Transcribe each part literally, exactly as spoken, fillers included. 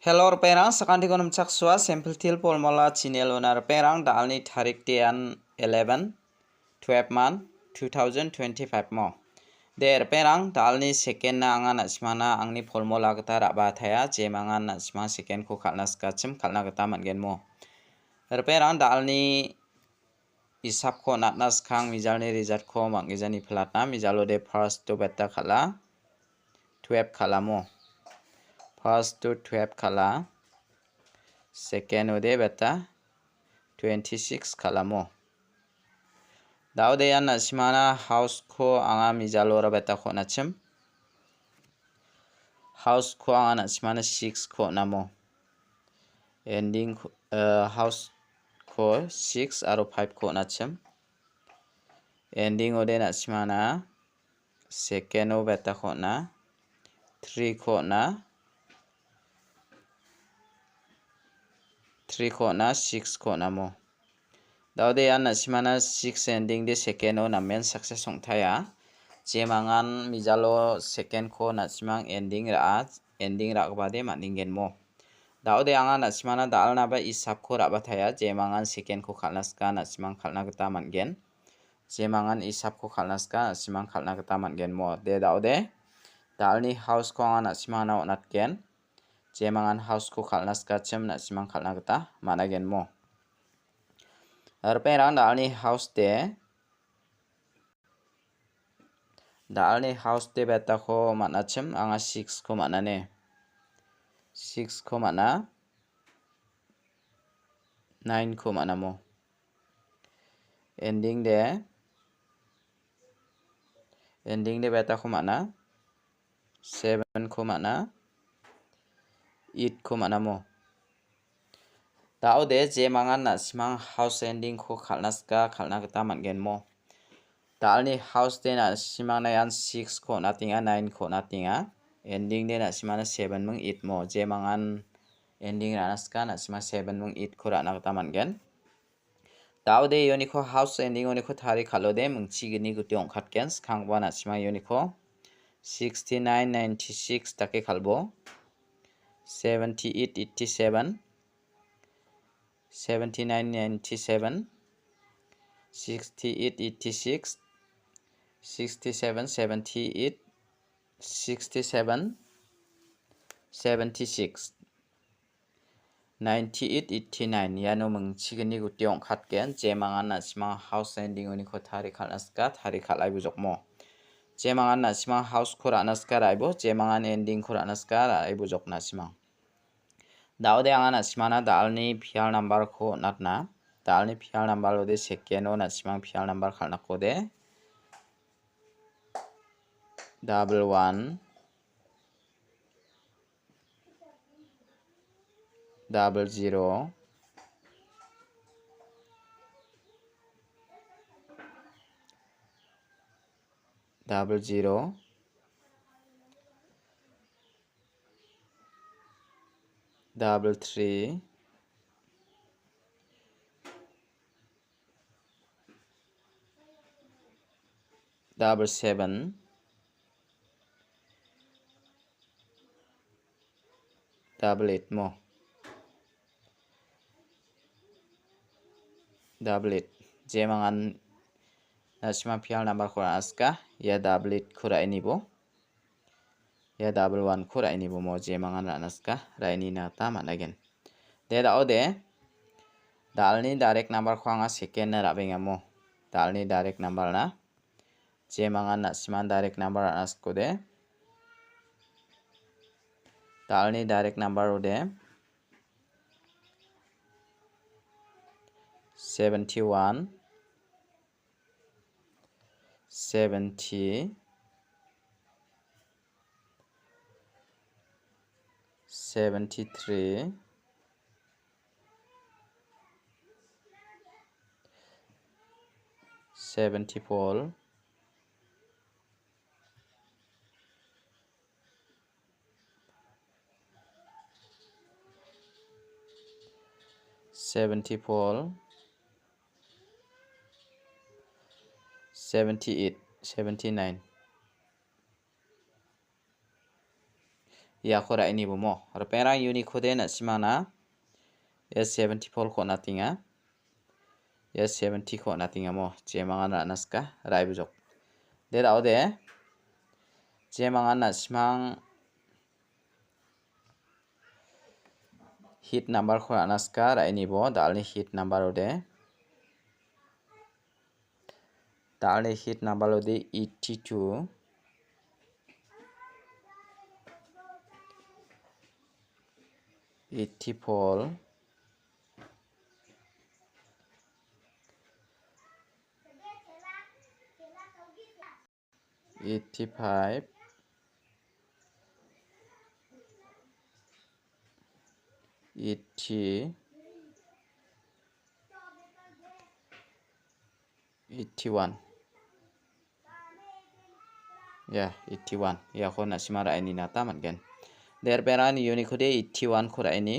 Hello, ripengrang, sakantikon nimchaksoa, Simple Teer Formula channel-ona ripengrang, da·alni tarik de an eleven, twelve month, two thousand twenty-five mo. De, ripengrang, da·alni second-na anga na·simangna angni formula gita ra·bataia, jemangan na·simang second-ko kal·na sikachim kal·na gita man·gen mo. Ripengrang, da·alni isapko natna skang mijalni result-ko manggijani platna, mijalo de first-o beta kal·a, twelve kal·amo. First-o twelve kal·a, second-o de beta twenty-six kal·amo. Da·ode ian na·simangna house-ko anga mijalora beta ko·nachim. House-ko anga na·simangna six-ko on·amo. Ending-ko, eh, house-ko six aro five-ko on·achim. Ending-ode na·simangna second-o beta ko on·a, three-ko on·a, three-ko on·a, six-ko on·amo. Da·ode ian na·simangna six ending de second-o namen success ong·taia. Jemangan mijalo second-ko na·simang ending ra·a, ending ra·gipade man·engenmo. Da·ode anga na·simangna da·alnaba isapko ra·bataia, jemangan second-ko kal·na sika na·simang kal·na gita man·gen. Jemangan isapko kal·na sika na·simang kal·na gita man·genmo. De da·ode, da·alni house-ko anga na·simangna on·atgen. Jemangan house-ko kal·na sikachim na·simang kal·na gita man·agenmo. Ripengrang da·alni house de, da·alni house de beta ko man·achim anga six-ko man·ane. Six-ko man·a, nine-ko man·amo. Ending de, ending de beta ko man·a, seven-ko man·a, eight-ko man·amo. Da·ode jemangan na·simang house ending-ko kal·na sika kal·na gita man·genmo. Da·alni house de na·simangna ian six-ko on·atenga, nine-ko on·atenga. Ending de na·simangna seven ming eight mo. Jemangan ending ra·na sika na·simang seven ming eight-ko ra·na gita man·gen. Da·ode ianiko house ending-oniko tari kal·ode mingchigni guti ong·katgen. Skangba na·simang ianiko sixty-nine, ninety-six dake kal·bo. Seventy-eight, eighty-seven, seventy-nine, ninety-seven, sixty-eight, eighty-six, sixty-seven, seventy-eight, sixty-seven, seventy-six, ninety-eight, eighty-nine, iano mingchigni guti ong·katgen. Jemangan na·simang house ending-oniko tari kal·na sika, tari kal·ai bujokmo. Jemangan na·simang house-ko ra·na sika ra·aibo, jemangan ending-ko ra·na sika ra·ai bujok na·simang. Da·ode anga na·simangna da·alni pial number-ko on·atna. Da·alni pial number-ode second-o na·simang pial number kal·nakode. Double one, double zero, double zero, double three, double seven, double eight mo. Double eight. Jemangan na·simang pial number-ko ra·na sika, ia double eight-ko ra·inibo. Ia double one-ko ra·inibo mo jemangan ra·na sika, ra·inina gita man·agen. De da·ode, da·alni direct number-ko anga second-na ra·bengamo. Da·alni direct number-na. Jemangan na·simang direct number ra·na sikode. Da·alni direct number-ode seventy-one, seventy, seventy-three, seventy-four, seventy-four, seventy-eight, seventy-nine. Iako ra·e nibo mo. Ripengrang uniko de na·simangna. Ia seventy-four-ko on·atenga. Ia seventy-ko on·atenga mo. Jemangan ra·na sika. Ra·e bujok. De ra·ode. Jemangan na·simang hit number-ko ra·na sika. Ra·e nibo. Dalni hit number-ode. Dalni hit number-ode eighty-two, eighty-four, eighty-five, eighty, eighty-one. Ya, eighty-one. Iako na·sima ra·e nina gita man·gen. De ripengrang uniko de eighty-one-ko ra·e ni.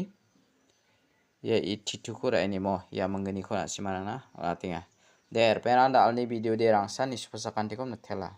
Ia eighty-two-ko ra·e ni mo. Ia mingginiko na·simarangna on·atenga. De ripengrang dalni video de rangsan nisupasakantikom nitela.